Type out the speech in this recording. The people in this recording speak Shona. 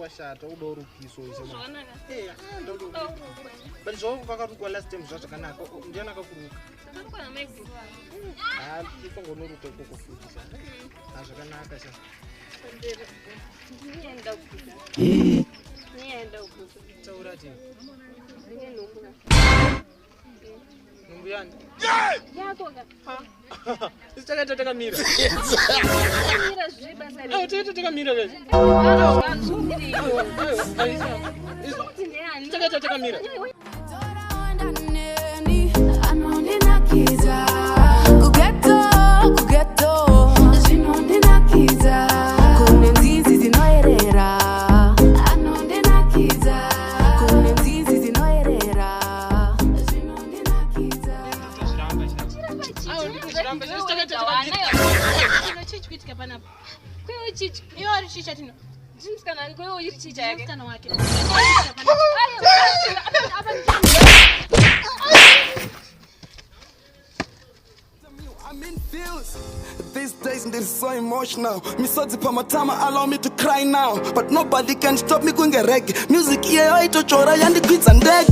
washata uda urukiso but zvavakarukwa last time zvazvakanaka ndiani akakuruka ifangonoruka ikoko futi sa hazvakanaka sa taura ti Nhumbu yani? Yako ka. Isu takaita takamira. Mira zve basa Ayo rei. takaita takamira guys. Ndeyani? Takaita takamira. Anondinakidza kugeto kugeto zvinondinakidza kune nzizi dzinoerera anondinakidza kune nzizi dzinoerera zvinondinakidza. Ayo ndikuzviramba. Isu takaita takamira. Chino chii chikuitika panapa? Kwewe chichi. Iwe uri chii chatino? Ndimsikana ani kwewe uri chicha yake. Musikana wake. I'm in feels. These days they're so emotional. Misodzi pamatama allow me to cry now. But nobody can stop me kunge reggae. Music iyeyo itochora yandikwidza ndege.